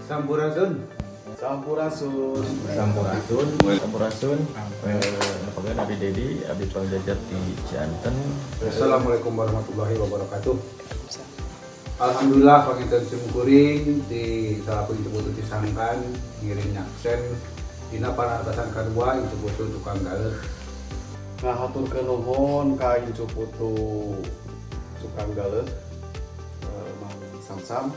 Sampurasun. Sampurasun. Sampurasun. Sampurasun. Pokoknya Abi Dedi, Abi Pangjajar di Cianten. Assalamualaikum warahmatullahi wabarakatuh. Alhamdulillah, panginten simkuring di salaku Incu Putu Cisangkan ngiring nyaksen dina panartasan kadua Incu Putu Tukang Galeuh. Ngahaturkeun nuhun ka Incu Putu Tukang Galeuh, Mang Samsam,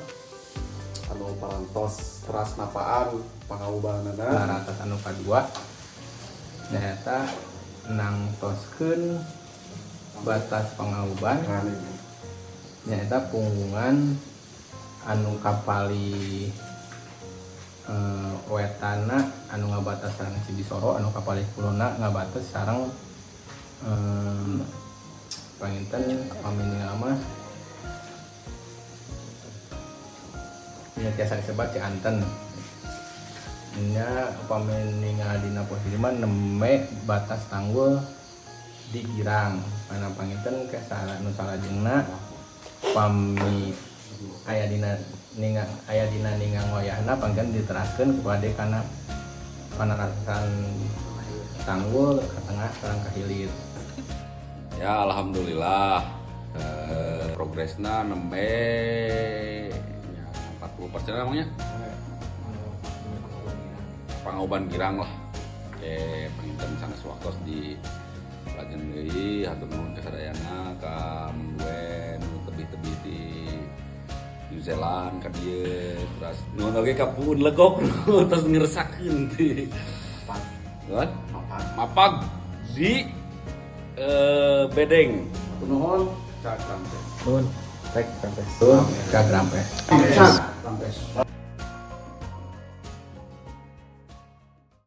anu parantos teras napaan pangaubanana. Panartas anu kadua nyaeta nangtoskeun batas pangauban, nyaeta punggungan anu kapalih wetana anu ngabatas sareng Cibisoro, anu kapalih kulonna ngabatas sareng panginten pami ningal mah nya tiasa disebat Cianten nya. Upami ningal dina posisi mah nembe batas tanggul di girang karena panginten ke salah nu salajengna pami aya dina ningang, aya dina ningang wayahna, panginten diteraskeun kepada kana panarasan tanggul ke tengah sareng ka hilir. Ya, alhamdulillah, progresna nembe ya 40% emangnya pangauban girang lah. Oke, panginten sanes waktos di lajeng deui, hatur nuhun ka sadayana, ka Menduen nu tebih-tebih di New Zealand ka dieu, terus nuhun oge ka Puun Legok nu tos ngeresakeun di What? Mapag di Bedeng. Hatur nuhun. Cak Rampes. Nuhun. Rek, rampes. Cak Rampes. Cak Rampes.